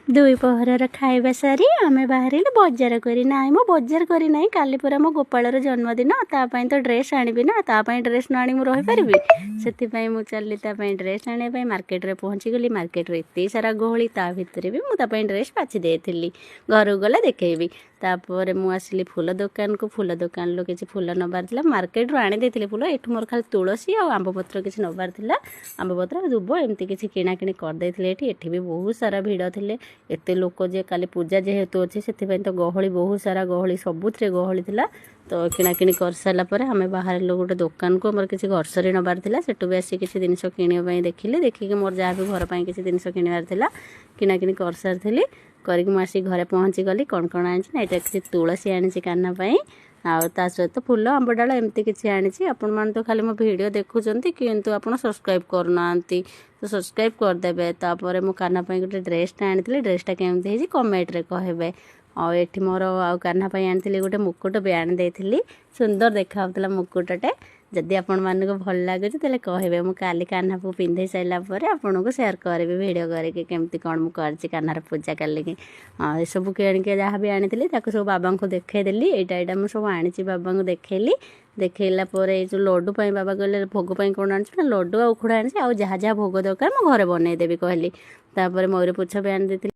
ଦୁଇ ପହରର ଖାଇବା ସାରି ଆମେ ବାହାରିଲୁ ବଜାର କରି। ନାଇଁ, ମୁଁ ବଜାର କରି ନାହିଁ। କାଲି ପୁରା ମୋ ଗୋପାଳର ଜନ୍ମଦିନ। ତା ପାଇଁ ତ ଡ୍ରେସ୍ ଆଣିବି ନା। ତା ପାଇଁ ଡ୍ରେସ୍ ନ ଆଣି ମୁଁ ରହିପାରିବି? ସେଥିପାଇଁ ମୁଁ ଚାଲିଲି ତା ପାଇଁ ଡ୍ରେସ୍ ଆଣିବା ପାଇଁ। ମାର୍କେଟରେ ପହଞ୍ଚିଗଲି। ମାର୍କେଟରେ ଏତେ ସାରା ଗହଳି, ତା ଭିତରେ ବି ମୁଁ ତା ପାଇଁ ଡ୍ରେସ୍ ବାଛି ଦେଇଥିଲି। ଘରକୁ ଗଲେ ଦେଖେଇବି। ତାପରେ ମୁଁ ଆସିଲି ଫୁଲ ଦୋକାନକୁ। ଫୁଲ ଦୋକାନରୁ କିଛି ଫୁଲ ନେବାର ଥିଲା। ମାର୍କେଟରୁ ଆଣି ଦେଇଥିଲି ଫୁଲ। ଏଠୁ ମୋର ଖାଲି ତୁଳସୀ ଆଉ ଆମ୍ବପତ୍ର କିଛି ନେବାର ଥିଲା। ଆମ୍ବପତ୍ର, ଦୁବ ଏମିତି କିଛି କିଣାକିଣି କରିଦେଇଥିଲି ଏଠି। ଏଠି ବି ବହୁତ ସାରା ଭିଡ଼ ଥିଲେ। ଏତେ ଲୋକ ଯେ, କାଲି ପୂଜା ଯେହେତୁ ଅଛି, ସେଥିପାଇଁ ତ ଗହଳି, ବହୁତ ସାରା ଗହଳି, ସବୁଥିରେ ଗହଳି ଥିଲା। ତ କିଣାକିଣି କରିସାରିଲା ପରେ ଆମେ ବାହାରିଲୁ ଗୋଟେ ଦୋକାନକୁ। ଆମର କିଛି ଗ୍ରୋସରୀ ନେବାର ଥିଲା। ସେଠୁ ବି ଆସି କିଛି ଜିନିଷ କିଣିବା ପାଇଁ ଦେଖିଲି। ଦେଖିକି ମୋର ଯାହା ବି ଘର ପାଇଁ କିଛି ଜିନିଷ କିଣିବାର ଥିଲା, କିଣାକିଣି କରିସାରିଥିଲି। କରିକି ମୁଁ ଆସିକି ଘରେ ପହଞ୍ଚିଗଲି। କ'ଣ କ'ଣ ଆଣିଛି ନା, ଏଇଟା କିଛି ତୁଳସୀ ଆଣିଛି କାହ୍ନା ପାଇଁ, ଆଉ ତା ସହିତ ଫୁଲ, ଆମ୍ବ ଡାଳ ଏମିତି କିଛି ଆଣିଛି। ଆପଣମାନେ ତ ଖାଲି ମୋ ଭିଡ଼ିଓ ଦେଖୁଛନ୍ତି, କିନ୍ତୁ ଆପଣ ସବସ୍କ୍ରାଇବ୍ କରୁନାହାନ୍ତି। ତ ସବସ୍କ୍ରାଇବ୍ କରିଦେବେ। ତାପରେ ମୁଁ କାହ୍ନା ପାଇଁ ଗୋଟେ ଡ୍ରେସ୍ଟା ଆଣିଥିଲି। ଡ୍ରେସ୍ଟା କେମିତି ହେଇଛି, କମେଣ୍ଟରେ କହିବେ। ଆଉ ଏଠି ମୋର ଆଉ କାହ୍ନା ପାଇଁ ଆଣିଥିଲି ଗୋଟେ ମୁକୁଟ ବି ଆଣିଦେଇଥିଲି। ସୁନ୍ଦର ଦେଖାହେଉଥିଲା ମୁକୁଟଟେ। ଯଦି ଆପଣମାନଙ୍କୁ ଭଲ ଲାଗୁଛି, ତାହେଲେ କହିବେ। ମୁଁ କାଲି କାହ୍ନାକୁ ପିନ୍ଧେଇ ସାରିଲା ପରେ ଆପଣଙ୍କୁ ସେୟାର କରିବି ଭିଡ଼ିଓ କରିକି, କେମିତି କ'ଣ ମୁଁ କରିଛି କାହ୍ନାର ପୂଜା କାଲିକି। ଏସବୁ କିଣିକି ଯାହା ବି ଆଣିଥିଲି, ତାକୁ ସବୁ ବାବାଙ୍କୁ ଦେଖେଇଦେଲି। ଏଇଟା ଏଇଟା ମୁଁ ସବୁ ଆଣିଛି, ବାବାଙ୍କୁ ଦେଖେଇଲି। ଦେଖେଇଲା ପରେ ଏଇ ଯେଉଁ ଲଡ଼ୁ ପାଇଁ ବାବା କହିଲେ, ଭୋଗ ପାଇଁ କ'ଣ ଆଣିଛୁ ନା, ଲଡ଼ୁ ଆଉ ଉଖୁଡ଼ା ଆଣିଛି, ଆଉ ଯାହା ଯାହା ଭୋଗ ଦରକାର ମୁଁ ଘରେ ବନେଇଦେବି କହିଲି। ତାପରେ ମୟୂର ପୁଚ୍ଛ ବି ଆଣିଦେଇଥିଲି।